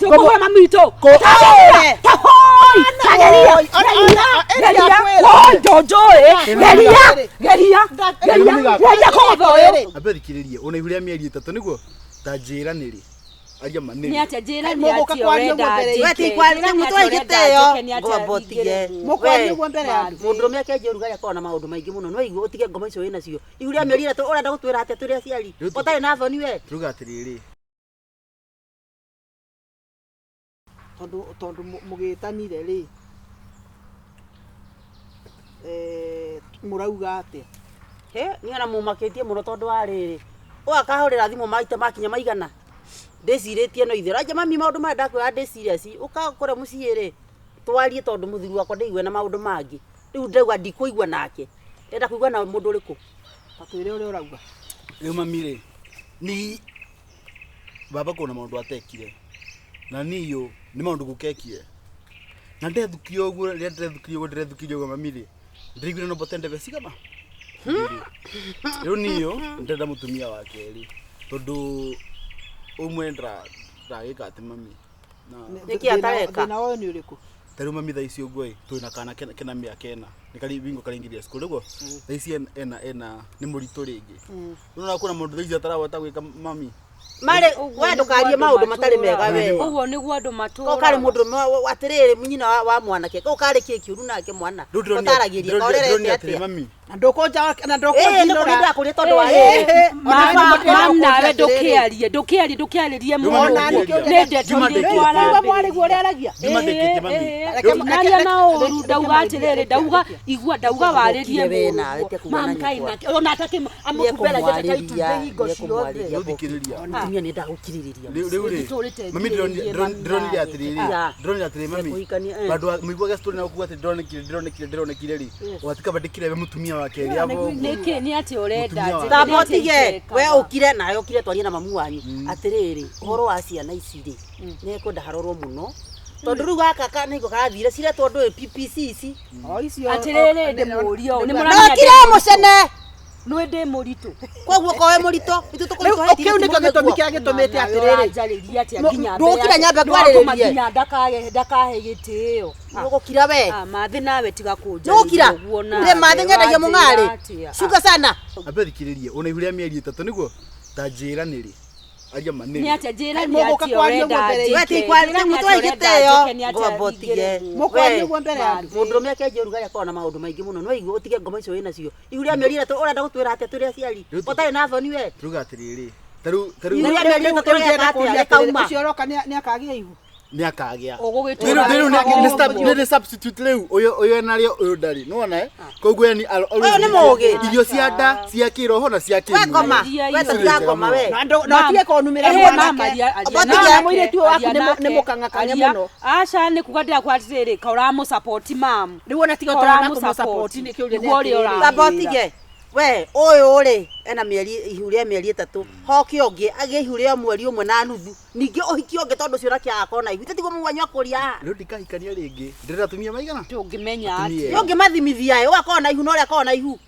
Tũkũhũra mami witũ. Kũ- Geria. Geria. Woi, ndũnjũĩ. Geria. Geria. Geria. Geria kũgũtha ũyũ. Ambe thikĩrĩrie ona ihu rĩa mĩeri 3 nĩguo ta njĩra nĩrĩ aria ma Nĩ nĩrĩ atĩa njĩra nĩ Mũgũka atĩa kwaria ũrenda ũguo mbere njĩke? We ti kwaria, Njĩra nĩ mũtwe atĩa ũrenda igĩtĩo. njĩke, nĩ atĩa Ngombo tige. ingĩremwo? Mũkwaria We. ũguo mbere ya andũ. Mũndũrũme akĩanjia ũrugarĩ akoragwo na maũndũ maingĩ mũno no igue ũtige ngoma icio wĩnacio ihu rĩa mĩeri 3 ũrenda gũtwĩra atĩa tũrĩ aciari Rĩu tũ- ũtarĩ na thoni we tuga atĩrĩrĩ Tondũ mũgĩtanire rĩ mũrauga atĩa? He, niĩ ona mũmakĩtie mũno tondũ wa rĩrĩ ũgakahũrĩra thimũ maita makinya maigana ndĩcirĩtie no itherũ anja mami maũndũ maya ndakwĩra ndĩ serious ũka kũrĩa mũciĩ rĩ twarie tondũ mũthuri wakwa ndĩigue na maũndũ mangĩ rĩu ndauga ndikũigua nake ndĩrenda kũigua na mũndũ ũrĩkũ Ta twĩre ũrĩa ũrauga. Rĩu mami rĩ ni baba kũna maũndũ atekire na niyo nĩ maũndũ gũkekire na ndethukia ũguo rĩrĩa ndĩrethukirie ũguo ndĩrethukirie ũguo mami rĩ ndĩraiguire no mbote ndebe cigana Igĩrĩ. Rĩu niyo ndĩrenda mũtumia wa kerĩ tondũ ũmwe ndĩragĩka atĩ mami na Nĩkĩ atareka? Thĩna ũyũ nĩ ũrĩkũ? ta rĩu mami thaa ici ũguo ĩ twĩna kana kena mĩaka 4 nĩ kari bingo karaingĩria cukuru nĩguo thaa ici ena nĩ mũritũ rĩngĩ rĩu na kwĩna maũndũ thaa ici atarahota gwĩka mami marĩ Ũguo we nĩguo ndũkarie andũ maũndũ matarĩ mega matũraga. we Ũguo nĩguo andũ ko matũraga. karĩ mũndũ atĩrĩrĩ nyina wa mwanake ko karĩ kĩ kĩũru nake mwana Rĩu ũtaragĩria ka ndĩronire ũrerete atĩrĩ atĩa mami Na ndũkũnja na ĩĩ nĩ kũrĩa ndũkũnjinũra. ndakũria tondũ wa rĩrĩ Mam nawe ndũkĩarie ndũkĩarie ndũkĩarĩrie Rĩu mami mũndũ ndũkĩaria. nĩ ndeto Juma irĩkũ ndĩkĩtie. Ũraigua mwarĩguo ũrĩa aragia? Juma ndĩkĩtie mami. Naria na ũru ndauga atĩrĩrĩ ndauga igua ndauga warĩrie Ũkire we nawe, mũndũ tiga kuuga na mam kaĩ nyũkwa. nake ona atakĩ amũkumbera njata itumbĩ hingo ciothe Nĩekũmwarĩria. Rĩu thikĩrĩria Mũtumia nĩ ndagũkirĩrĩria rĩu rĩ Ndĩtũrĩte mami ngirĩrĩrie mami ndĩronire nawe. atĩrĩrĩ Ah. ndĩronire atĩrĩrĩ mami Kũhikania, eh. bandũ mũiguage story na kuga atĩ ndĩronekire ndĩronekire ndĩronekire rĩ watika bandĩkire we mũtumia wa kerĩ abo ũguo. Nĩkĩ nĩ atĩa ũrenda Mũtumia wa- njĩke? tamba Nĩ atĩa ũtige itekaga? we ũkire nawe ũkire twarie na mamu wanyu atĩrĩrĩ ũhoro wa ciana ici rĩ nĩekwenda harorwo mũno tondũ rĩu gaka nĩko karathire ciretwo ndũĩ PPC ici O icio. Atĩrĩrĩ ndĩmũrie ũũ, nĩ no mũramenya kire ndĩ mũritũ? mũcene Nĩ ndĩ mũritũ koguo kowe mũritũ ithuĩ Rĩu tũkũritũha kĩu nĩkĩo gĩtũmi kĩrĩa gĩtũmĩte atĩrĩrĩ. Ũranjarĩria atĩa nginya mbere Ndũgũkira ya- nyambe Nĩwatũma ngwarĩrĩrie. nginya ndakahe gĩtĩo Nĩũgũkira we Ah, mathĩ nawe tiga kũnjarĩria nĩũgũkira ũguo nawe, ndĩ mathĩ nyendagia mũng'arĩ ũranjĩra atĩa? cuka sana Ambe thikĩrĩrie ona ihu rĩa mĩeri 3 nĩguo ta njĩra nĩrĩ aria ma Nĩ nĩrĩ atĩa njĩra nĩ Mũgũka atĩa kwaria ũrenda ũguo mbere njĩke? we ti kwaria Njĩra nĩ mũtwe atĩa ũrenda igĩtĩo njĩke, nĩ atĩa ngombo tige ingĩremwo? Mũkwaria We. ũguo mbere ya andũ. Mũndũrũme akĩanjia ũrugarĩ akoragwo na maũndũ maingĩ mũno no igue ũtige ngoma icio wĩnacio ihu rĩa mĩeri 3 ũrenda gũtwĩra atĩa tũrĩ aciari Rĩu tũ- ũtarĩ na thoni we tuga atĩrĩrĩ ta rĩu ta Ihu rĩu rĩa mĩeri 3 Rĩu ndĩrenda ũreka atĩa kũũria atĩrĩrĩ, rĩkauma ũcio ũroka nĩakagĩa ihu? nĩ akagĩa Ũgũgĩtũra Rĩu- rĩu nĩ- wĩkaga nĩ ũguo. nĩ substitute rĩu ũyũ ũyũ enarĩo ũyũ ndarĩ nĩwona eh koguo yani Ũyũ nĩ mũũgĩ. irio cia nda cia kĩroho na cia we kĩmwĩrĩ ngoma Aria we irio. tatiga ngoma we Na na ũtige kũnumĩra Ehe, mwanake. mama, aria- aria Obotige. nake, Mũirĩtu ũyũ waku aria nĩ nake, mũkang'akange aria. mũno. Aca nĩ kuga ndĩrakwa atĩrĩrĩ ka ũramũsupport mam Rĩu ona tiga Ka ũtarona ũramũsupport. kũmũsupport, nĩ kĩũria nĩ Nĩguo ũrĩa atĩrĩrĩ. ũramwĩra. tamba ũtige we ũyũ rĩ ena mĩeri ihu rĩa mĩeri 3 hoke ũngĩ agĩe ihu rĩa mweri 1.5 ningĩ ũhiki ũngĩ tondũ ũcio nake agakorwo na ihu tiguo mũwanyu akũria haha rĩu ndikahikania rĩngĩ ndĩrenda atumia maigana Ndũngĩmenya Atumia. atĩa. nĩ ũngĩmathimithia ĩ ũgakorwo na ihu na ũrĩa akorwo na ihu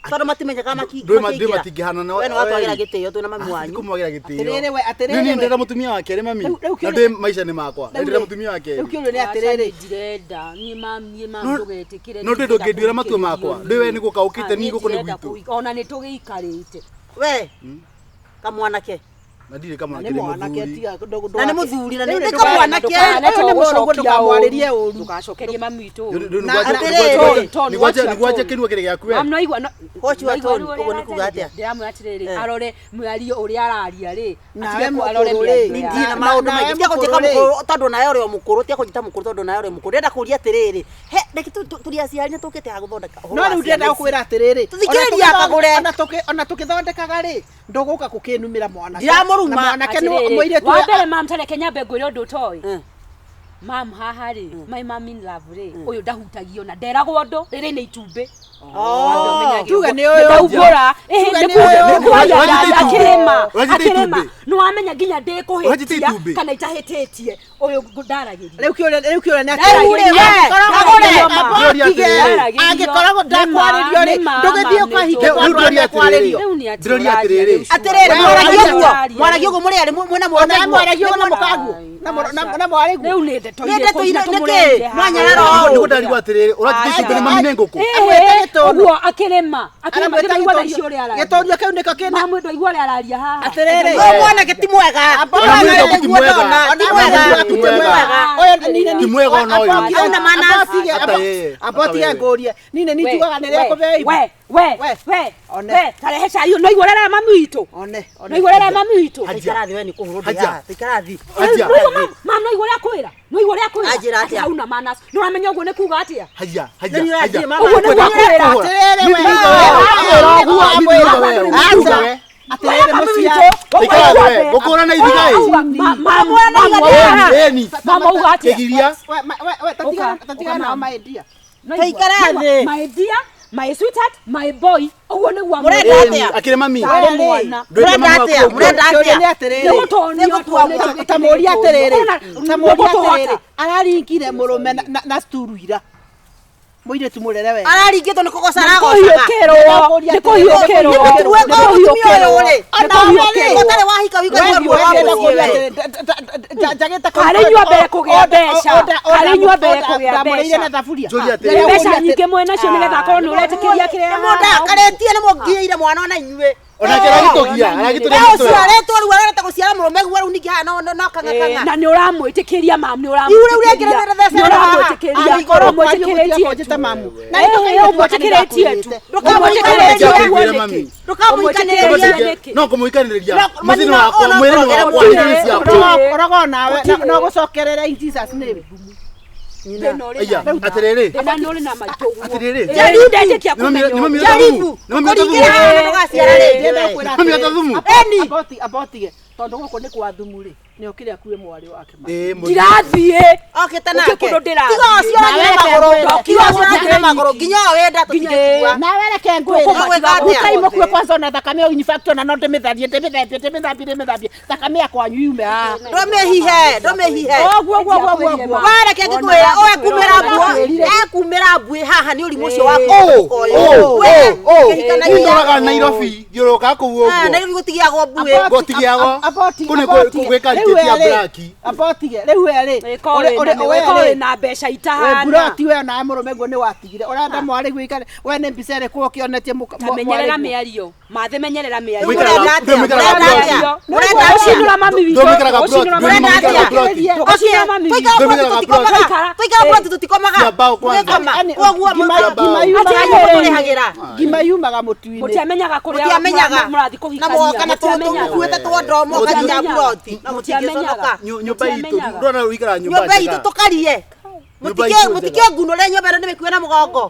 tondũ matimenyekaga Ndũĩ matingĩhanana we nĩ watwagĩra gĩtĩo twĩna mami wanyu kũmwagĩra gĩtĩo Atĩrĩrĩ we, atĩrĩrĩ Niĩ we. ndĩrenda mũtumia wa kerĩ mami Rĩu- rĩu na kĩũria- ndĩ maica nĩ makwa Rĩu ndĩrenda rĩ- mũtumia wa kerĩ Rĩu kĩũria nĩ Aca, atĩrĩrĩ. niĩ ndirenda niĩ mam niĩ mam No- ndũgetĩkĩre no ndĩ ndũngĩnduĩra matua makwa. Ndĩ we nĩ gũka ũkĩte, niĩ gũkũ nĩ gwitũ. ona nĩ tũgĩikarĩte we kamwanake na ndirĩ Na kamwanake nĩ nĩ mwanake mũthuri tiga na nĩ mũthuri na Rĩu nĩ nĩ kamwanake ndũkane- Ũyũ nĩ mũrũ, ndũkamwarĩrie ũru. ndũgacokerie mami witũ Rĩu- rĩu Na- nĩgwanja- atĩrĩrĩ. nĩgwanja- Tone, nĩgwanja- watch your nĩgwanja tone. kĩnua kĩrĩ gĩaku we Mam no igua Watch your tone, ũguo nĩ kuga atĩa? ndĩramwĩra atĩrĩrĩ Eh. arore mĩario ũrĩa araria rĩ Nawe atige arore mũkũrũ rĩ. mĩario Ndirĩ yake. na maũndũ Nawe maingĩ tiga kũnjĩka mũkũrũ rĩ. mũkũrũ tondũ nawe ũrĩ o mũkũrũ tiga kũnjĩta mũkũrũ tondũ nawe ũrĩ o mũkũrũ ndĩrenda kũria atĩrĩrĩ he reke tũrĩ aciari nĩ tũkĩte ha gũthondeka ũhoro no wa rĩu ciana ndĩrenda ici. gũkwĩra atĩrĩrĩ Tũthikĩrĩria akagũre. ona tũkĩthondekaga rĩ ndũgũka gũkĩnumĩra mwanake Ndiramũruma. Na mwanake nĩ Atĩrĩrĩ, mũirĩtu wa ũyũ- mbere mam tareke nyambe ngwĩre ũndũ ũtoĩ Mm. mam haha rĩ my mom in love rĩ ũyũ ndahutagio na nderagwo ũndũ rĩrĩ nĩ itumbĩ Oh. Tuge nĩ ũyũ. Ndaumbũra ĩhĩ Tuge nĩ nĩ ũyũ. kuaria Ũranjĩte itumbĩ. akĩrĩma Ũranjĩte akĩrĩma itumbĩ. nĩ wamenya nginya Ũranjĩte ndĩkũhĩtia itumbĩ. kana itahĩtĩtie ũyũ ndaragĩria rĩu kĩũria rĩu kĩũria nĩ Ndaragĩria. atĩrĩrĩ Kagũre. Ndĩroria atĩrĩrĩ. angĩkoragwo ndakwarĩrio rĩ ndũgĩthiĩ ũkahike Rĩu kwa andũ ndĩroria arĩa atĩrĩrĩ. kwarĩrio Rĩu nĩ atĩ Ndĩroria ũraria atĩrĩrĩ. rĩu. Atĩrĩrĩ, Wewe mwaragia ũraria ũguo mwaragia ũguo mũrĩ arĩ mwĩna ona mũrũme mwaragia ũguo na mũkaguo Na mwarĩguo. Rĩu nĩ ndeto Nĩ ndeto irĩkũ irĩ- na nĩkĩ? tũmũrehire haha? Mwanyarara ũũ. Nĩguo ndarigwo atĩrĩrĩ, ũrathiĩ cumbĩ nĩ mami nĩ ngũkũ. Ĩĩ, ũguo akĩrĩma akĩrĩma ndĩraigua thaa ici ũrĩa araria. Gĩtonyo kĩu nĩkĩo kĩna Mamu ndwaigua ũrĩa araria haha. Atĩrĩrĩ. Ũyũ mwanake ti mwega. Ona mwĩrĩ waku ti Nĩguo mwega. ndona, ti Ona mwega. mwĩrĩ waku ti mwega. Ũyũ nini Ti mwega ona ũyũ. Auna manasi. Hata yeye, hata Abotige wewe. ngũrie. Nini We, njugaga nĩ we, rĩa kũbeo ibu. we, we, We. we, One. we, tarehe cai ũyũ. Noigua ũrĩa araria mami witũ. One. One. Noigua ũrĩa araria mami witũ. Hajia. Taikara thĩ we nĩ kũhũrwo ndĩ Hajia. haha. Taikara thĩ. Hajia. Noigua mam noigua ũrĩa akwĩra. Noigua ũrĩa akwĩra. Anjĩra atĩa? Atĩ hauna manners. Nĩũramenya ũguo nĩ kuga atĩa? Hajia, Nĩ hajia, niĩ hajia. ũrathiĩ, mama. Ũguo nĩguo akwĩra. Atĩrĩrĩ we. Atĩrĩrĩ Atĩrĩrĩ Mami mũciari. witũ. Ikara we, ngũkũra na ithiga ĩ. Ĩni, Mama uga atĩa? kĩgiria. We we we Ũka, tatigana ũka, nao mama. maendia. Taikara thĩ. My dear, my sweetheart, my boy. Ũguo nĩguo Mũrenda amwĩra. Ĩni, atĩa? akĩrĩ mami. Tarĩ mwana. Ndwĩte Mũrenda mami waku atĩa? ũguo. Mũrenda Kĩũria nĩ atĩa? atĩrĩrĩ. Nĩgũtonio Nĩgũtua- Ta mũria atĩrĩrĩ. Ta mũria atĩrĩrĩ. Nĩgũtũhota. Araringire mũrũme na sturu ira. Mũirĩtu mũrere wega. Araringĩtwo nĩ kũgoca aragocaga. Nĩkũhiũkĩrwo. Nĩkũhiũkĩrwo. Nĩkũhiũkĩrwo. Mũtumia ũyũ rĩ. Nĩkũhiũkĩrwo. Ũtarĩ wahika wĩikaire ruo rwa mũciĩ we. Karĩ inyuĩ mbere kũgĩa mbeca. Karĩ inyuĩ mbere kũgĩa ndamũrĩire na mbeca. thaburia. Njũria atĩrĩrĩ. Mbeca nyingĩ mwĩ nacio nĩgetha akorwo nĩ ũretĩkĩria kĩrĩa Nĩ mũndakarĩtie nĩ mũngiĩire mwana ona inyuĩ. Onake aragĩtũgia, aragĩtũgia We mĩtwe. ũciarĩtwo rĩu arareta gũciara mũrũme guo rĩu ningĩ haha no kang'a kang'a. Na nĩ ũramwĩtĩkĩria mam, nĩ Iu rĩu rĩngĩ ũramwĩtĩkĩria. Nĩ ũramwĩtĩkĩria. Angĩkorwo kwanyu Ũmwĩtĩkĩrĩtie gũtiakonjete tu. mamu. Na ũmwĩtĩkĩrĩtie tu. Ndũkamũikanĩrĩrie. Ũmwĩtĩkĩrĩtie Ngwĩre nĩkĩ? mami. Ndũkamũikanĩrĩrie. Ũmwĩtĩkĩrĩtie nĩkĩ? No kũmũikanĩrĩria. No, Mũciĩ nĩ mami, wakwa, no, mwĩrĩ nĩ no, wakwa, no, indo nĩ ciakwa. Orogo nawe no gũcokerere in Jesus name. Thĩna ũrĩ Aya, na- atĩrĩrĩ. Thĩna nĩ ũrĩ na maitũ ũguo. Atĩrĩrĩ. Rĩu ndetĩkia Nĩ mami- kũmenya nĩ mami ũguo. wĩta Jaribu. thumu. Nĩ mami wĩta thumu. Kũringĩra haha na ndũgaciara rĩngĩ we. Mami wĩta thumu. Eni. Aboti abotige tondu guku ni kwa thumu ri ni okire akue mwari wake ma. Ĩ, mũthiĩ. Ndirathiĩ. Okĩte Gũtirĩ nake. kũndũ ndĩrathiĩ. Tiga ũcio ũrathiĩ na magũrũ. Tiga ũcio ũrathiĩ na magũrũ. Nginya o wenda tũtingĩkua. Nawe reke ngwire. Ũgwĩka atĩa? Ukai mũkue kwanza ona thakame ĩyo in fact ona no ndĩmĩtharie ndĩmĩthambie ndĩmĩthambie ndĩmĩthambie thakame ya kwanyu yume haha. Ndũmĩhihe, ndũmĩhihe. Ũguo ũguo ũguo ũguo. Wareke ngĩkwĩra ũyũ ekumĩra mbuĩ, ekumĩra mbuĩ haha nĩ ũrimũ ũcio waku. Ũ, ũ, We, ũ, ũ. kĩhikanagia. Niĩ ndoraga Nairobi, thiũrũrũkaga kũu Ah, ũguo. Nairobi gũtigĩagwo mbuĩ. Gũtigĩagwo. Kũu nĩ gwĩka rikĩti ya black. Abotige rĩu we rĩ. Ĩkorwo wĩ na mbeca We itahana. buroti we nawe mũrũme guo nĩ watigire ũrenda mwarĩ gwĩka we nĩ mbica ĩrĩkũ ũkĩonetie mũka Tamenyerera mĩario. Mathe menyerera mĩario. Mũikaraga- Mũrenda atĩa? mũikaraga Mũrenda ploti. atĩa? Mũrenda atĩa? Ũcinũra mami witũ. Ndũmĩkĩraga ploti, Ũcinũra mami Mũrenda witũ. atĩa? ploti. Ũcinũra mami witũ. Ndũmĩkĩraga ploti. Tũikara. Tũikara ploti tũtikomaga. Cia mbaũ kwanza. Mũgĩkoma. Koguo Atĩrĩrĩ. ngima yumaga mũtu-inĩ Mũtiamenyaga kũrĩa Mũtiamenyaga. mũrathiĩ Na kũhikania. mũgoka na Mũtiamenyaga. tũkuĩte twa ndomo nginya buroti na mũtingĩconoka. Nyũmba itũ, ndũrona ũikaraga nyũmba Nyũmba itũ njega. tũkarie. Nyũmba itũ njega. Mũtikĩngunũre nyũmba ĩno nĩmĩkue na mũgongo.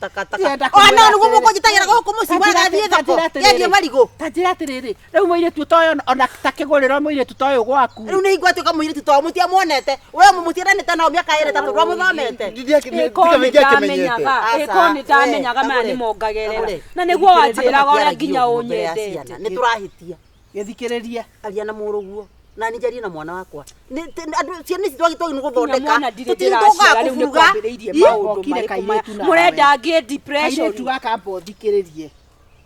Takataka. Ndĩrenda Ona kũmwĩra nĩguo atĩrĩrĩ. mũkũnjitagĩra gũkũ mũciĩ mwagathiĩ thoko. Kĩendie marigũ. Ta njĩra atĩrĩrĩ rĩu mũirĩtu ta ũyũ ona ta kĩgũrĩrwo mũirĩtu ta ũyũ gwaku Rĩu nĩ hingo atuĩka mũirĩtu to mũtiamuonete. We mũtiendanĩte nao mĩaka ĩrĩ ĩtatũ ndwamũthomete. Ĩko nĩ ndamenyaga. Ĩko nĩ ndamenyaga maya nĩ mongagerera. Na nĩguo wanjĩraga ũrĩa nginya ũnyendete. Nĩ tũrahĩtia. gĩthikĩrĩrie Aria na mũrũguo. Na nĩ njarie na mwana wakwa. Nĩ andũ ciana ici twagĩtwo nĩ Nginya gũthondeka. mwana ndirĩ Tũtingĩũkaga ndĩraciara rĩu nĩ kũburuga. kwambĩrĩirie Ii, maũndũ Okire marĩkũ maya. kairĩtu nawe. Mũrenda ngĩe depression. kairĩtu gaka amba ũthikĩrĩrie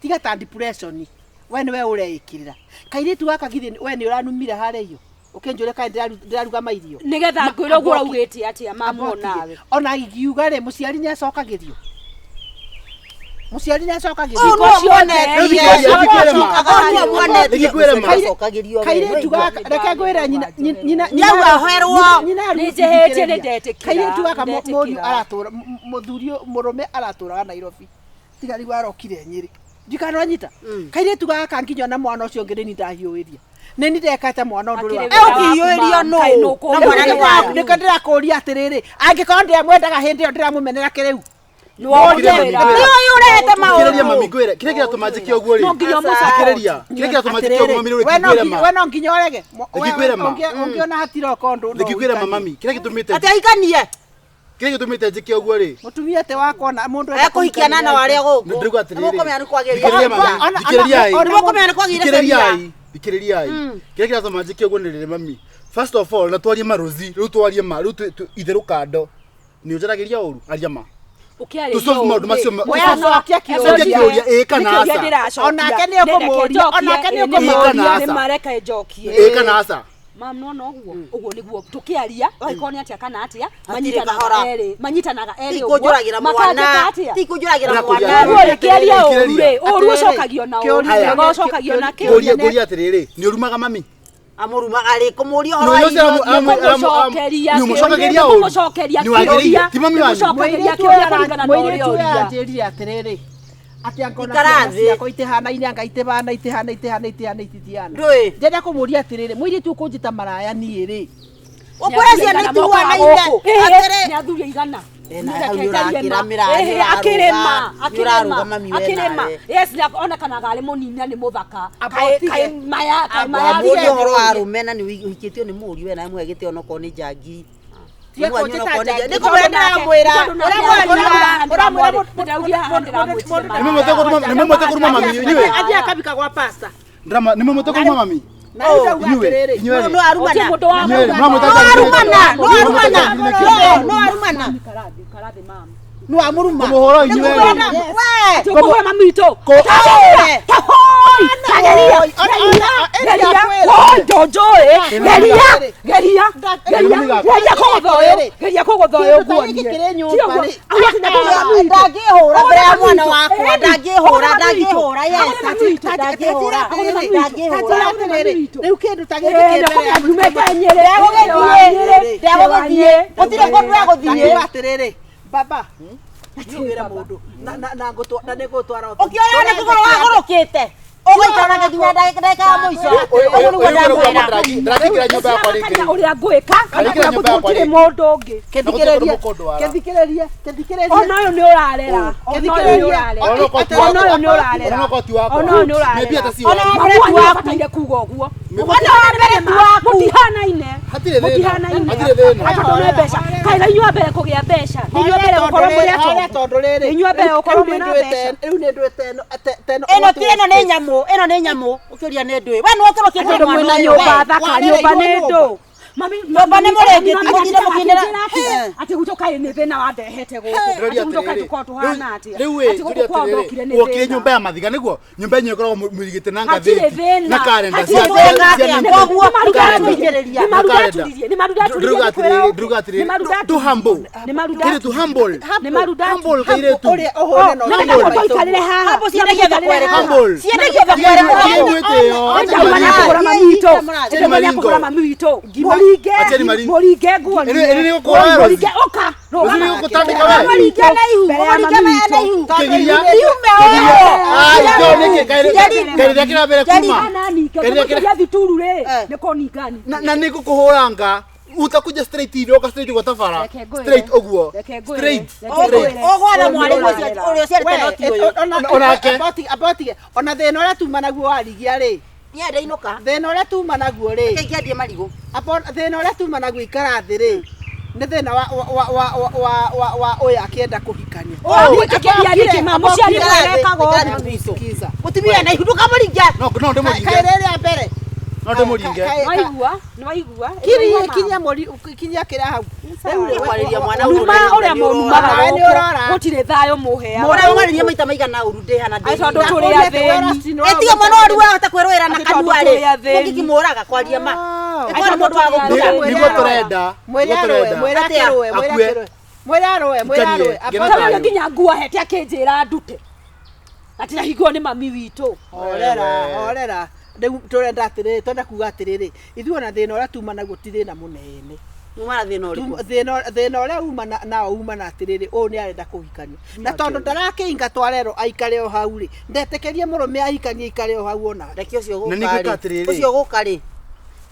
tiga ta depression we nĩwe ũreĩkĩrĩra kairĩtu gaka githĩ we nĩ ũranumire harĩa iyo ũkĩnjũria kana ndĩraruga mairio Nĩgetha ngwĩre ũguo ũraugĩte atĩa mamu Abotige. onawe. ona ingiuga rĩ mũciari nĩ acokagĩrio mũciari nĩ acokagĩrio Ũũ nĩwe muonetie. Ũũ nĩwe muonetie. Nĩngĩkwĩra ma. Acokagĩrio we. Kairĩtu gaka reke ngwĩre nyina nyina Nĩau ahoerwo. nyina Nĩ njĩhĩtie, nĩ ndetĩkĩra, kairĩtu gaka ndetĩkĩra. mũriũ aratũra mũthuri mũrũme aratũraga Nairobi tiga rĩu arokire Nyĩrĩ ndikana wanyita kairĩtu gaka nginya ona mwana ũcio ũngĩ nĩ niĩ ndahiũĩria nĩ niĩ ndekete mwana ũndũ ũrĩa Akĩrĩ wa- wĩra waku, Ũkĩhiũĩrio mam, nũ? kaĩ nũ Na mwana nĩ waku. nĩkĩo ndĩrakũria atĩrĩrĩ angĩkorwo ndĩamwendaga hĩndĩ ĩyo ndĩramũmenera kĩrĩu Nĩ wongerera. Nĩ ũyũ ũrehete Thikĩrĩria mami maũndũ. ngwĩre, kĩrĩa kĩratũma njĩke ũguo rĩ? No nginya Aca. Thikĩrĩria, kĩrĩa kĩratũma njĩke ũguo mami rĩ, We no ngĩkwĩre nginya- ma. we no nginya ũrege Ngĩkwĩre ma. ũngĩona hatiroko ũndũ no Ngĩkwĩre ma ũhikanie. mami, kĩrĩa gĩtũmĩte Atĩ ahikanie. kĩrĩa gĩtũmĩte njĩke ũguo rĩ? Mũtumia te wakwa na mũndũ enda Ekũhikia na na warĩa gũkũ. Ndĩraigua atĩrĩrĩ. Nĩmũkũmenya nĩ kwagĩrĩire. Thikĩrĩria mami, thikĩrĩriai. Nĩmũkũmenya nĩ kwagĩrĩire sheria. Thikĩrĩriai, thikĩrĩriai. Kĩrĩa kĩratũma njĩke ũguo nĩ rĩrĩ mami. First of all, na twarie marozi, rĩu twarie ma, rĩu itherũ kando. Nĩ ũnjaragĩria ũru, aria ma. Ũkĩarĩria Tũcoke maũndũ macio ma- Oya, cokia kĩũria. Cokia kĩũria, ĩĩ kana Nĩ kĩũria aca. ndĩracokia. Onake nĩ ũkũmũũria, onake nĩ ũkũmũũria. Nĩ mareka njokie. Ĩĩ kana aca. Mam nona ũguo ũguo nĩguo tũkĩaria angĩkorwo nĩ atĩa kana atĩa Hatirĩ manyitanaga kahora. erĩ manyitanaga erĩ ũguo Tikũnjũragĩra mwana makangĩka atĩa tikũnjũragĩra Ndĩrakũria mwana Koguo rĩkĩaria ũru rĩ ũru Atĩrĩrĩ, ũcokagio na ũru kĩũria- wega ũcokagio na kĩ Ngũrie ngũrie atĩrĩrĩ, nĩ ũrumaga mami? amũrumaga rĩ kũmũria ũhoro Nĩ wa ũcio irio kũmũcokeria Nĩ ũmũcokageria ũru. kũmũcokeria Nĩ wagĩrĩire. kĩũria Ti mami wanyu. kũmũcokeria kĩũria kũringana na ũrĩa Mũirĩtu ũyũ ũria anjĩrire atĩrĩrĩ atĩ angona Ikara ciana thĩ. ciakwa itihanaine anga itibana itihana itihana itihana ititiana Ndũĩ. ndĩrenda kũmũria atĩrĩrĩ mũirĩtu ũkũnjĩta maraya niĩ rĩ ũkũra ciana itihuanaine atĩrĩ nĩ athuri aigana Eh, na hau nĩ ũrakĩra mĩraa, nĩ ũrarũga, akĩrĩma nĩ ũrarũga mami we akĩrĩma nawe. yes onekanaga arĩ mũnini na nĩ mũthaka Amba Kaĩ- ũtige. kaĩ maya kaĩ maya wamũria ũhoro wa arũme na nĩ ũhikĩtio nĩ mũriũ we nawe mũhe gĩtĩo onokorwo nĩ njangiri. Tiga Nĩ mwanyu kũnjĩta onokorwo nĩ njangiri. nĩ kũmwĩra ndĩramwĩra Nĩ mũmwete kũruma mami inyuĩ. Athiĩ akabika gwa pasta Ndrama nĩ mũmwete kũruma mami. na rĩu ndauga Inyuĩ, atĩrĩrĩ inyuĩ no rĩ. arumana mũndũ wa Inyuĩ rĩ, no mũramwĩta njangiri arumana no nĩkĩ? arumana Mũramwĩta njangiri nĩkĩ? no arumana karathi mama no amuruma Kũmũhũra inyuĩ rĩ. we tukũhũra mami witũ Kũ- Tahoi! Geria! Geria! Geria! Woi, ndũnjũĩ! Geria! Geria! Geria! Geria kũgũtha ũyũ! Geria kũgũtha ũyũ Kĩndũ ta nguonie. gĩkĩ kĩrĩ nyũmba Ti ũguo. rĩ. Auga atĩ ndakũhũra mami witũ. ndangĩhũra mbere ya mwana wakwa Ĩni. ndangĩhũra Ahũra mami witũ. ndangĩhũra yes Ahũra mami witũ. ndangĩhũra Ahũra mami witũ. ndangĩhũra atĩrĩrĩ rĩu kĩndũ ta gĩkĩ Ĩĩ, kĩ mbere ya ndakũmenya nyumĩte Nyĩrĩ. ndegũgĩthiĩ ndegũgĩthiĩ gũtirĩ kũndũ egũthiĩ Ndakiuga atĩrĩrĩ baba ndiugĩre mũndũ na ngũtwa na nĩngũtwara ũkĩona nĩ kũgũrũ wagũrũkĩte ũgũikara nake nginya ndagĩka ya mũico ũguo nĩguo ndamwĩra Ndĩrakĩingĩra nyũmba yakwa rĩngĩ. Ndĩramakania ũrĩa ngwĩka Arĩkĩra nyũmba yakwa gũtirĩ rĩngĩ. mũndũ ũngĩ kĩthikĩrĩrie Na gũtirĩ mũndũ kĩthikĩrĩrie kĩthikĩrĩrie ona ũyũ nĩ ũrarera ona ũyũ nĩ ũrarera ona ũyũ nĩ ũrarera Ona ũkorwo ti wakwa. ona ũyũ nĩ ũrarera Maybe hata si Ona wakwa. wa mbere ti waku kuga ũguo ona wa mbere ti waku mũtihanaine Hatirĩ thĩna. mũtihanaine Hatirĩ thĩna. Atĩ tondũ nĩ mbeca kaĩ na inyuĩ a mbere kũgĩa mbeca nĩ inyuĩ a mbere gũkorwo mũrĩ Horia atongu tondũ rĩrĩ Nĩ inyuĩ a mbere gũkorwo mwĩna mbeca rĩu nĩ ndwĩte ĩno ĩno ti ĩno nĩ nyamũ ĩno nĩ nyamũ ũkĩũria nĩ ndũĩ we nĩwe ũtũrũkĩtie tondũ mwana mwĩna ũyũ nyũmba we. thaka Warera nyũmba nĩ irwo ndũ Mami, Nyũmba nĩ mũrĩngĩti, mami, mũthire mũkĩinĩra. akĩnjĩra atĩ gwitũ kaĩ nĩ thĩna wandehete gũkũ Ndĩroria atĩ gwitũ kaĩ atĩrĩrĩ, tũkoragwo tũhana atĩa rĩu ĩ, atĩ gũkũ ndĩroria kwao atĩrĩrĩ, ndokire nĩ wokire thĩna nyũmba ya mathiga nĩguo nyũmba yenyu ĩkoragwo mũigĩte na Hatirĩ ngathĩti thĩna. na karenda Hatirĩ thĩna. cia Koguo karenda. ndũgatũitĩrĩria. Nĩ marudaturirie, nĩ marudaturirie Ndĩrauga nĩ kwĩra atĩrĩrĩ, ũkĩ. ndĩrauga atĩrĩrĩ, Nĩ marudaturirie. tũ humble. Nĩ marudaturirie. Kĩrĩ tu humble. Nĩ marudaturirie. Humble kairĩtu. Ũrĩa ũhũre na Nĩ ũrĩa mũndũ maitũ. aikarĩre haha. Hapo ciendagia Nĩ mũndũ aikarĩre haha. Humble. Ciendagia thoko ĩrĩkũ? Tigai mwĩtĩo, Ndauma acheni nĩ akũgũra maringo. mami witũ. Acheni Ndauma nĩ maringo. akũgũra mami witũ. Mũringe, Acheni maringo. mũringe nguo Ĩrĩ- ĩrĩ nĩ gũkũra Mũringe, ũka, Rũciũ rũgama. nĩ gũgũtandĩka we. Mũringe na ihu, mbere ya mũringe mami na witũ. ihu. Kĩgiria. Iume Kĩgiria. ũũ. Ah, ikĩo nĩkĩ? Jaribu. Kaĩ rĩrĩa kĩrambere kuma. Kana ninge, Kaĩ rĩrĩa kĩra- ngĩmũtũria thituru rĩ, nĩ kũningani. na nĩ ngũkũhũranga utakuja straight hivi oka straight kwa tabara Reke ngwĩre. straight ũguo Reke ngwĩre. straight Reke straight ngwĩre. Ũgwatha mwarĩ ũcio ũrĩa ũciarĩte no ti ũyũ. Onake. Abotige ona thĩna ũrĩa tuma naguo warigia rĩ Niĩ ndainũka. thĩna ũrĩa tuma naguo rĩ Reke ngĩendie marigũ. Thĩna ũrĩa tuma naguo ikara thĩ rĩ nĩ thĩna wa wa wa wa wa wa wa ũyũ akĩenda kũhikania Ũgwĩtĩkĩria nĩkĩ ma mũciari ũrekaga ũguo? Sikiza. Mũtumia na ihu ndũkamũringe. no no ndĩmũringe Kaĩ rĩrĩa mbere no ndĩmũringe Nĩwaigua? Nĩwaigua? kirie kinyia mũri kinyia kĩra hau Rĩu rĩ, Kwarĩria mwana Numa ũrĩa mũnumaga Nawe nĩ gũkũ, ũrora. gũtirĩ thayũ mũheaga. Ũrĩa ũmwarĩria maita maigana ũru ndĩhana Ai, tondũ ndĩ. tũrĩ athĩni. Ĩtiga mwana waru wahota kwĩrũĩra na Atĩ tondũ kanua rĩ. tũrĩ athĩni. Mũngĩkĩmũraga kwaria ma. Ah. Ĩkorwo nĩ mũndũ wa gũkua. Nĩguo tũrenda mwĩre nĩguo arũe tũrenda mwĩre Atĩa? akĩrũe mwĩre Akue. akĩrũe mwĩre arũe mwĩre Ikanie, arũe ngena Tondũ thayũ. nginya nguo hete akĩnjĩra ndute. Atĩ ndahingwo nĩ mami witũ. horera horera rĩu tũrenda atĩrĩrĩ twenda kuga atĩrĩrĩ ithuĩ ona thĩna ũrĩa tuma naguo ti thĩna mũnene Muma na thĩna ũrĩkũ? Thĩna ũrĩa uma nao uma na atĩrĩrĩ ũyũ nĩ arenda kũhikania na tondũ ndarakĩingatwo arerwo aikare o hau rĩ ndetĩkĩrie mũrũme ahikanie aikare o hau onake Reke ũcio Na gũka nĩ rĩ. ngwĩka atĩrĩrĩ. Ũcio gũka rĩ.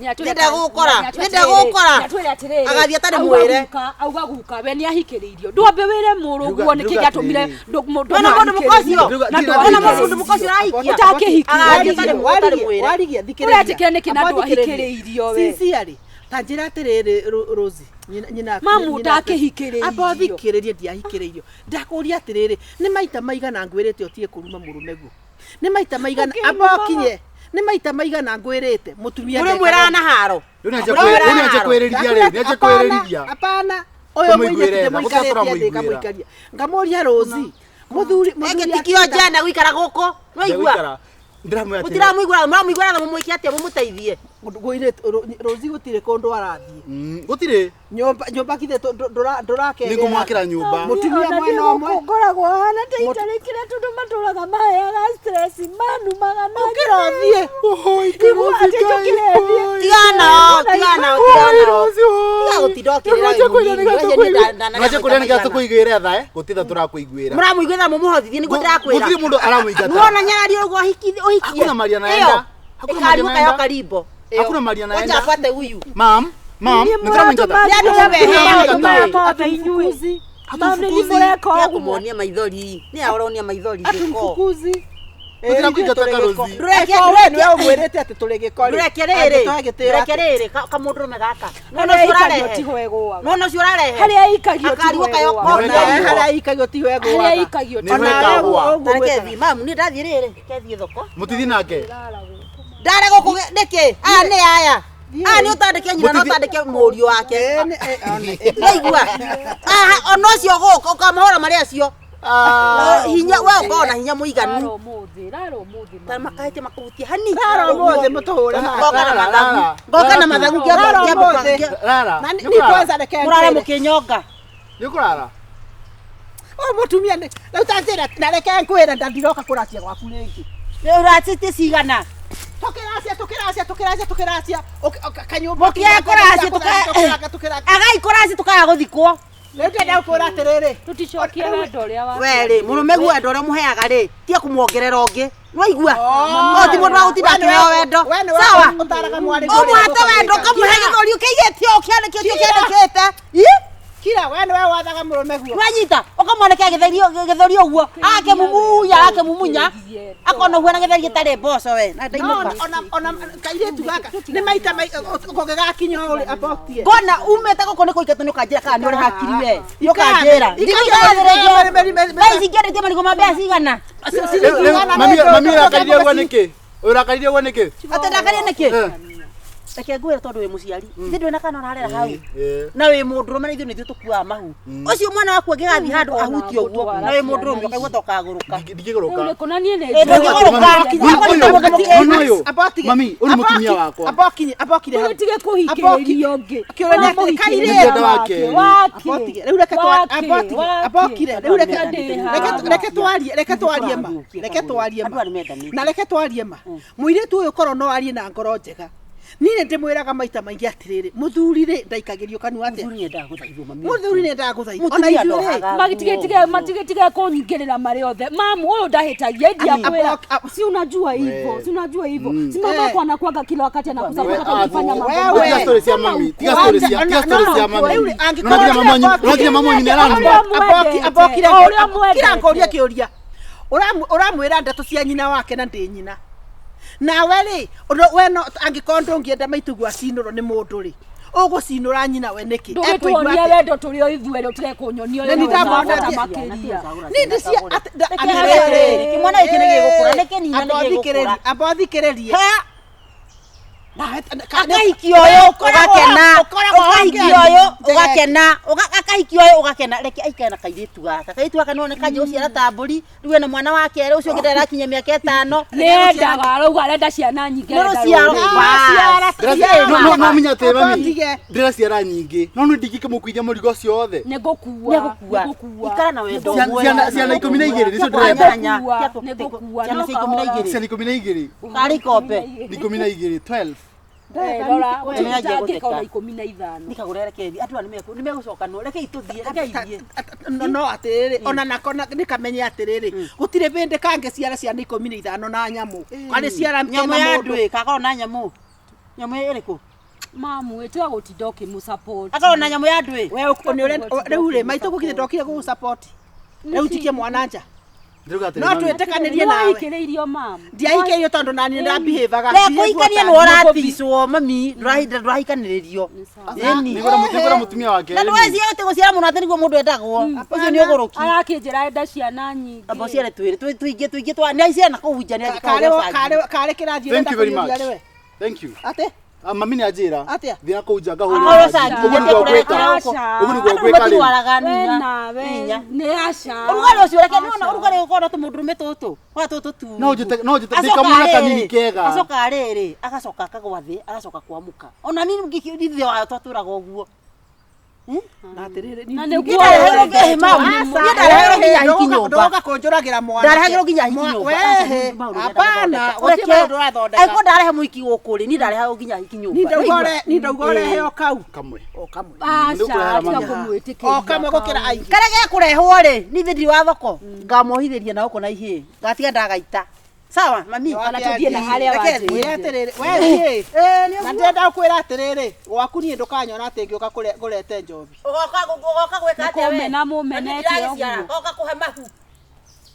Nĩatwĩra Nĩenda gũkora, nĩatwĩra nĩenda atĩrĩrĩ, gũkora. nĩatwĩra atĩrĩrĩ, Agathiĩ atarĩ auga mwĩre. auga guka we nĩahikĩrĩirio ndwambe wĩre mũrũguo nĩkĩ Nduga gĩatũmire atĩrĩrĩ. Wena mũndũ mũka ũcio? na Wena mũndũ mũka ũcio ũrahikia? Ũtakĩhikia. Agathiĩ atarĩ atarĩ mwĩre. warigia thikĩrĩria Ũretĩkĩra nĩkĩ na ndwahikĩrĩirio we? Sincerely, ta njĩra atĩrĩrĩ Rosie nyina Mamu, ndakĩhikĩrĩirio. amba thikĩrĩrie ndiahikĩrĩirio ndakũria atĩrĩrĩ nĩ maita maigana ngwĩrĩte ũtige kũruma mũrũme guo nĩ maita maigana amba ũkinye nĩ maita maigana ngwĩrĩte mũtumia Mũrĩ ndekaga mwĩraga na haro. Rĩu nĩanjia kwĩrĩrithia rĩu nĩanjia kwĩrĩrithia Hapana, ũyũ Tũmũiguĩre mũirĩtu tha, ndĩmũikarĩtie gũtirĩ thĩ tũramũiguĩra. ngamũikaria ngamũria Rosie mũthuri Eke tikio njena gũikara gũkũ. Nĩwaigua? Ndegũikara. Ndĩramwĩra atĩrĩ. Mũtiramũiguĩra, mũramũiguĩra tha mũmwĩke atĩa mũmũteithie? Rũci gũtirĩ kũndũ arathiĩ. Gũtirĩ. Nyũmba nyũmba githĩ ndũrakerera. Nĩngũmwakĩra nyũmba. Mũtumia Ona mwena niĩ ũmwe. gũkũ ngoragwo hana ta itarĩkire tondũ matũraga maheaga stress manumaga na Ũkĩra ũthiĩ. Nĩguo atĩ njũkĩre thiĩ. Tigana nao, tigana nao, tigana nao. Tiga gũtinda ũkĩrĩra wĩ mũnini. Nwache kũrĩa nĩgetha tũkũiguĩre tha eh? Gũtirĩ tha tũrakũiguĩra. Mũramũiguĩra mũmũhotithie nĩguo ndĩrakwĩra. Gũtirĩ mũndũ aramũingata. Nuona nyarari ũguo ũhikie. Hakuna mahali anaenda. Hakuna mahali Ĩkariũka anaenda. yo karimbo. Hakuna mahali anaenda. Wacha afuate huyu. Mam, mam, Niĩ nĩtũramũingata. mũratũma Nĩ andũ maũndũ maya Nĩtũramũingata. mothe inyuĩ. Mam, nĩ Hatumfukuzi. mũreka Tia ũguo. kũmuonia maithori. Nĩ aronia maithori gĩko. Hatumfukuzi. Tũtirakũingata Karosi. Ndũreke We nĩwe ũmwĩrĩte atĩ tũrĩ gĩko rĩ. Ndũreke rĩrĩ. Angĩtũhe gĩtĩo Ndũreke atĩa? rĩrĩ kamũndũrũme gaka. Nona Harĩa ũcio aikagio ũrarehe. tiho ĩgũaga. Nona ũcio ũrarehe. Harĩa aikagio tiho Akariũka yo ĩgũaga. kona. Ona harĩa aikagio tiho Harĩa ĩgũaga. aikagio Nĩ tiho weka ĩgũaga. agwa. Ũguo Na reke gwĩkaga. thiĩ mamu niĩ ndathiĩ rĩrĩ. Kethiĩ thoko. Mũtithi nake. Ndare gũkũ nĩkĩ? Aya nĩ aya. Aya nĩ ũtandĩke nyina na Mũtithi- ũtandĩke mũriũ wake. Eh, nĩ- eh, ona- eh, Waigua? Aha, ona ũcio gũka ũkamahũra marĩ acio. Hinya we ũkoragwo na hinya Rara mũiganu. ũmũthĩ, rara ũmũthĩ. Ta makahĩtia makũhutie hani. Rara ũmũthĩ mũtũhũre Ngoka na Rara, mathagu. rara. Ngoka na mathagu kĩamba Rara kĩamba ũmũthĩ. kĩa- Rara. Na nĩ ni kũrara? kwanza reke Mũrare ngwĩre. mũkĩnyonga. Nĩ kũrara? Ũyũ mũtumia nĩ rĩu ta njĩra na reke ngwĩre na ndiroka kũracia gwaku rĩngĩ. Ũracĩtie cigana? Tũkĩracia tũkĩracia tũkĩracia tũkĩracia kanyũmba Mũkĩaga kũracia tũkĩracia. Agai kũracia tũkaga gũthikwo. Rĩu ndĩrenda gũkwĩra atĩrĩrĩ. Tũticokie wendo ũrĩa wa. We rĩ, mũrũme guo wendo ũrĩa mũheaga rĩ, tiga kũmuongerera ũngĩ. Nĩwaigua? O ti mũndũ wa gũtinda akĩheo wendo. We nĩwe Sawa? ũtaraga mwarĩ guo ũrĩa Ũmũhate wendo ũgũka ũkamũhe gwĩka. gĩthũri ũkĩigĩte ũũ kĩandĩkĩte ũkĩandĩkĩte. Ii? Kira we nĩwe wathaga mũrũme guo. Nĩwanyita? Ũkamwanĩkĩra gĩthũri ũguo. Agakĩmumunya, agakĩmumunya. Akona ũguo na gĩtheri gĩtarĩ mboco we. Na No, ndainũka. ona ona kairĩtu gaka nĩ maita kũngĩgakinya ũrĩ abotie. Ngona umĩte gũkũ nĩ kũingatwo nĩ ũkanjĩra kana nĩ ũrĩ hakiri we. Nĩ ũkanjĩra. Ikaya- Ndigũikara Thaa ici ngĩendete marigũ ma mbeca cigana? Rĩu- rĩu, Mami mami ũrakaririe ũguo nĩkĩ? Ũrakaririe ũguo nĩkĩ? Atĩ ndakaria nĩkĩ? Eh. Reke ngwĩre tondũ wĩ mũciari. Ithuĩ ndũrĩ na kana ũrarera hau. Eh. Na wĩ mũndũrũme na ithuĩ nĩ ithuĩ tũkuaga mahu. Ũcio mwana waku angĩgathiĩ handũ ahutie ũguo na wĩ mũndũrũme ũkaigua ta ũkagũrũka. Ndingĩgũrũka. Rĩu nĩ niĩ nĩ Ĩ, ndũngĩgũrũka. Mwana ũyũ, mami, ũyũ nĩ mũtumia wakwa. Abokinye abokire hau. Tũtige kũhikĩrĩria ũngĩ. Kĩũria nĩ atĩ kairĩtu. Nĩngwenda wa kerĩ. Abotige. Rĩu reke twa abotige. Abokire. Rĩu reke reke reke twarie reke twarie ma. Reke twarie Andũ ma. aya nĩmendanĩte. Na reke twarie ma. Mũirĩtu ũyũ korwo no arie na ngoro njega. Niĩ nĩ ndĩmwĩraga maita maingĩ atĩrĩrĩ, mũthuri rĩ ndaikagĩrio kanua atĩa? Mũthuri nĩendaga gũthaithwo mami. Mũthuri nĩ endaga gũthaithwo. Ona Mũtumia ithuĩ rĩ, ndohaga. Magitige matigetige kũnyingĩrĩra marĩ othe. Mamu ũyũ ndahĩtagia india kwĩra. Si unajua hivyo, si unajua hivyo. Si mama Eh. yako anakuaga kila wakati anakusupport hata Ah, ukifanya mambo. wewe. Tiga story cia mami. Tiga story cia tiga story cia mami. Rĩu angĩkorwo Nona nginya mama wanyu, nona nginya mama wanyu nĩ aranuma. Ũrĩa abokire mwendete, ũrĩa mwendete. kira ngũria kĩũria ũramwĩra ndeto cia nyina wake na ndĩ nyina nawe rĩ we no angĩkorwo ndũngĩenda maituguo acinũrwo nĩ mũndũ rĩ ũgũcinũra nyina we nĩkĩ Ekũigua Ndũgĩtuonia atĩa? wendo tũrĩ o ithuerĩ ũtige kũnyonia Nĩ ũrĩa ndamwona ũrabata atĩ- makĩria. Niĩ ndĩcia Reke atĩrĩrĩ, kĩmwana gĩkĩ nĩ gĩgũkũra, nĩ kĩnini na nĩ gĩgũkũra. amba ũthikĩrĩrie Ha! Nawe- Akahikio ũyũ ũgakena, Ũkoragwo ũkahikio ũyũ ũgakena, akahikio ũyũ ũgakena, reke aikare na kairĩtu gaka. Kairĩtu gaka nĩwona kanjia gũciara ta mbũri, rĩu ena mwana wa kerĩ, ũcio ũngĩ ndarakinyia mĩaka ĩtano. Nĩendaga arauga arenda ciana nyingĩ Nĩ arenda rũciaro. rũrĩrĩ. Bas. No no menya atĩ mami. Abotige. Ndĩraciara nyingĩ. No nĩ ndingĩkĩmũkuithia mũrigo ũcio wothe. Nĩngũkua, Nĩegũkua. nĩngũkua. Ikara na wendo Ciana- mwega. ciana 12 nĩcio ndĩrenda. Nyanya, Nĩngũkua, nĩngũkua, ciana no cia ikũmi na kahora. igĩrĩ. Ciana 12. Karĩ ikombe. 12, 12. Eh, rora, Nĩ anjia gũtitangĩka ona gũtheka. 15. Nikagũra reke thiĩ. Andũ aya nĩmegũcokanwo. Reke itũthiĩ, reke ithiĩ. No no atĩrĩrĩ ona nako nĩ kamenye atĩrĩrĩ gũtirĩ bĩndĩ kangĩciara ciana 15 na nyamũ karĩ ciara Nyamũ kena ya mũndũ. andũ ĩ, kakorwo na nyamũ. Nyamũ ĩrĩkũ? Mamu ĩ, tiga gũtinda ũkĩmũ-support. Akorwo na nyamũ ya andũ ĩ. We nĩ ũrenda rĩu rĩ maitũ gũkire ndokire gũgũ support rĩu tikie mwana nja Ndĩrauga atĩrĩ, No mami. twĩtĩkanĩrie nawe. Nĩwahikĩrĩirio mamu. Ndiahikĩirio tondũ nani ndabihĩvaga Le kũhikania nĩ ũraticwo mami, ndũrahikanĩrĩrio. Ĩni. Nĩngwĩra mũtumia wake. Na ndũgeciria atĩ gũciara mũno atĩ nĩguo mũndũ endagwo. Ũcio nĩ ũgũrũki. Arakĩnjĩra enda ciana nyingĩ. Amba ũciare twĩrĩ, tũingĩ tũingĩ twa nĩ ciana kũu nja nĩ angĩkorwo karĩ kĩrathiĩ Thank ũrenda you very kũiyũria much. rĩwe Thank you. atĩ Ah, mami nĩ anjĩra. Atĩa? Thiĩ na kũu nja ngahũre. Ahoro cangi, Ũguo nĩguo ngwĩka. Aca. Ũguo nĩguo Andũ ngwĩka rĩu. matirwaraga We ninya. nawe Inya. nĩ aca. Ũrugarĩ ũcio reke nĩwona ũrugarĩ ũkorwo na tũmũndũrũme tũtũ. Kwa tũtũ tu. No njĩte no njĩte ndĩ kamwana kanini kega. Acoka rĩrĩ, agacoka akagwa thĩ, agacoka kwamũka. Ona niĩ ngĩkĩ wayo twatũraga ũguo. Na atĩrĩrĩ Na nĩguo Niĩ ndarehagĩrwo nginya hiki nyũmba. Ndũgoka kũnjũragĩra mwana. Ndarehagĩrwo nginya hiki nyũmba. Wehe, hapana, gũtirĩ maũndũ ũrathondeka. Angĩkorwo ndarehe mũhiki gũkũ rĩ, niĩ ndarehagwo nginya hiki nyũmba. Ni ndauga ũrehe o kau. Kamwe. O kamwe. Aca, tiga kũmwĩtĩkĩria. O kamwe gũkĩra aingĩ. Karĩa gekũrehwo rĩ, niĩ thĩ ndirĩ wa thoko, ngamohithĩria na gũkũ na ihĩĩ. Ngatiga ndagaita. Sawa, mami. Kana tũthiĩ na harĩa Reke wanjĩrire. ngwĩre atĩrĩrĩ, we thiĩ. Eh, nĩ Na ndĩrenda gũkwĩra atĩrĩrĩ, gwaku niĩ ndũkanyona atĩ ngĩũka kũrete njobi. Ũgoka ũgoka gwĩka atĩa we? Nĩkũmena mũmenete Ndĩragĩciara, ũguo. Goka kũhe mahu.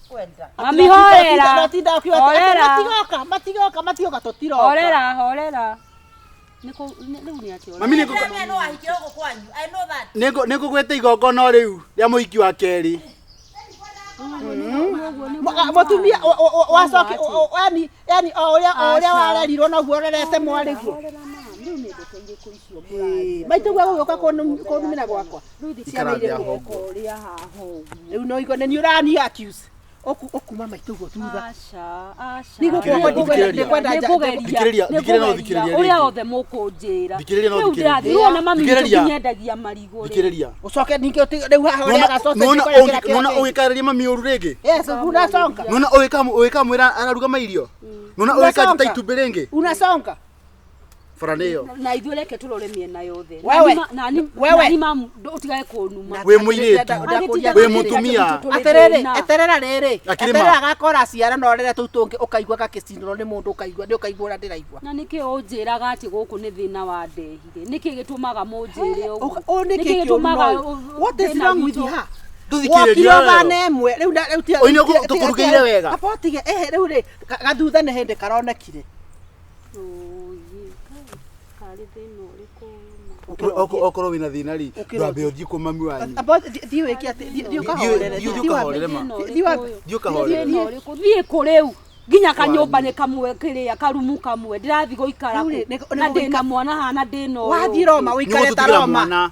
Kwenda. Mami horera. Matinda ũkiuga atĩ Horera. matigoka, matigoka, matigoka tũtiroka. Horera, horera. Nĩ kũ rĩu nĩ atĩa? Mami nĩ Ndĩramenya no wahikire gũkũ kwanyu. I know that. nĩngũgwĩta igongona rĩu rĩa mũhiki wa kerĩ. Mũtumia wacoki yani yani o ũrĩa o ũrĩa warerirwo noguo ũrerete mwarĩguo. Horera mama, rĩu nĩ ndeto irĩkũ icio mũraria? Maitũ guo gũgĩũka kũnumĩra gwakwa. Rĩu thĩ Ikara ciana thĩ irĩkũ haha ũguo. ũrĩa haha ũguo. Rĩu no igo nĩ ũrani accuse. Ũkuma maitũ guo thutha. Aca, aca. Nĩgũkorwo Thikĩrĩria. ndikwenda Nĩngũgeria, Thikĩrĩria, thikĩrĩria no thikĩrĩria ũrĩa rĩngĩ. othe mũkũnjĩra. Thikĩrĩria no Rĩu thikĩrĩria. ndĩrathiĩ, wona mami witũ Thikĩrĩria. nginya endagia marigũ rĩ. Thikĩrĩria. Ũcoke ningĩ rĩu haha ũrĩaga sausage ũkarĩa kĩrĩa Nona kĩngĩ. ũgĩkarĩria mami ũru rĩngĩ. Yes, unasonga. Nona ũgĩkamwĩra araruga mairio. Nona ũgĩkanjĩta itumbĩ rĩngĩ. Unasonga. Bara nĩyo. Na ithuĩ reke tũrore mĩena yothe. Wewe. Nani Wewe. nani mamu ũtigage kũnuma. Wĩ mũirĩtu. Wĩ mũtumia. Atĩrĩrĩ, eterera rĩrĩ. Akĩrĩma. Eterera gakora ciara na ũrere tũu tũngĩ ũkaigua gakĩcinĩrwo nĩ mũndũ ũkaigua nĩ ũkaigua ũrĩa ndĩraigua. Na nĩkĩ ũnjĩraga atĩ gũkũ nĩ thĩna wandehire? Nĩkĩ gĩtũmaga mũnjĩre ũguo? Ũũ nĩkĩ Nĩkĩ kĩũru gĩtũmaga no? What is thĩna wrong with witũ- her? Tũthikĩrĩrie Wokire wega. ũbana ĩmwe rĩu rĩu tiga Oi, nĩũkũ- tũkũrugĩire wega. Aba ũtige ehe rĩu rĩ gathutha nĩ hĩndĩ karonekire. Ũi, karĩ thĩna ũrĩkũ ũyũ ma? Okorwo wĩna thĩna rĩ, ndwambe ũthiĩ kwĩ mami wanyu. Aba thiĩ wĩke atĩ thiĩ ũkahorere. Thiĩ ũkahorere ma. Thiĩ wambe. Thiĩ ũkahorere. Thĩna ũrĩkũ? Thiĩ kũ rĩu nginya kanyũmba nĩ kamwe kĩrĩa karumu kamwe ndĩrathiĩ gũikara Rĩu rĩ, kũ? nĩ na ndĩna gũikara- mwana hana ndĩna ũyũ Wathiĩ ũngĩ. Roma ũikare ta Nĩũgũtũtigĩra Roma. mwana.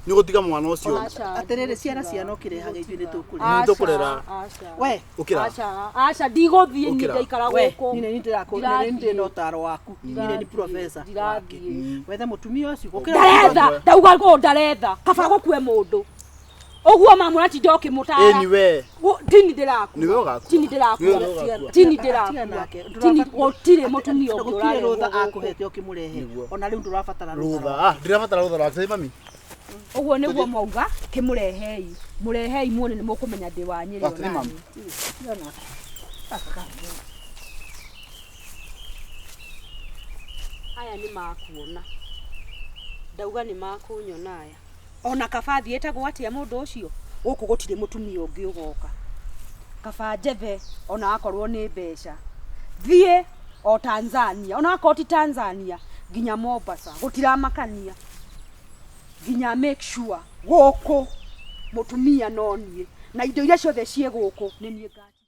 Nĩũgũtiga mwana ũcio. Aca, Atĩrĩrĩ ciana ciana ũkĩrehaga ithuĩ nĩ tũkũrera. aca, Nĩtũkũrera. aca. We Ũkĩra. Aca, aca ndigũthiĩ niĩ Ũkĩra. ndaikara we gũkũ niĩ nĩ ndĩrakũ nĩ ndĩ na ũtaro waku niĩ nĩ professor Ndirathiĩ. wethe mũtumia ũcio gũkĩra ndaretha ndauga ngo ndaretha kaba gũkue mũndũ ũguo mamu ũratinda ũkĩmũtara Ĩni we. Tini ndĩrakua Nĩwe ũgakua. tini ndĩrakua Nĩwe ũgakua. tini Tiga ndĩrakua nake. tini gũtirĩ mũtumia ũngĩ gũtirĩ ũrarehwo rũtha gũkũ. akũhete ũkĩmũrehe Nĩguo. ona rĩu ndũrabatara Rũtha. Ah, ndirabatara rũtha rwake mami. Ũguo nĩguo mwauga kĩmũrehei mũrehei muone nĩ mũkũmenya ndĩ wa Nyĩrĩ Atĩrĩ, ona mami. niĩ. Aya nĩ makuona ndauga nĩ makunyona aya ona kaba thiĩtagwo atĩa mũndũ ũcio gũkũ gũtirĩ mũtumia ũngĩ ũgoka kaba njethe ona akorwo nĩ mbeca thiĩ o Tanzania ona akorwo ti Tanzania nginya Mombasa gũtiramakania nginya make sure gũkũ mũtumia no niĩ na indo iria ciothe ciĩ gũkũ nĩ niĩ ngati.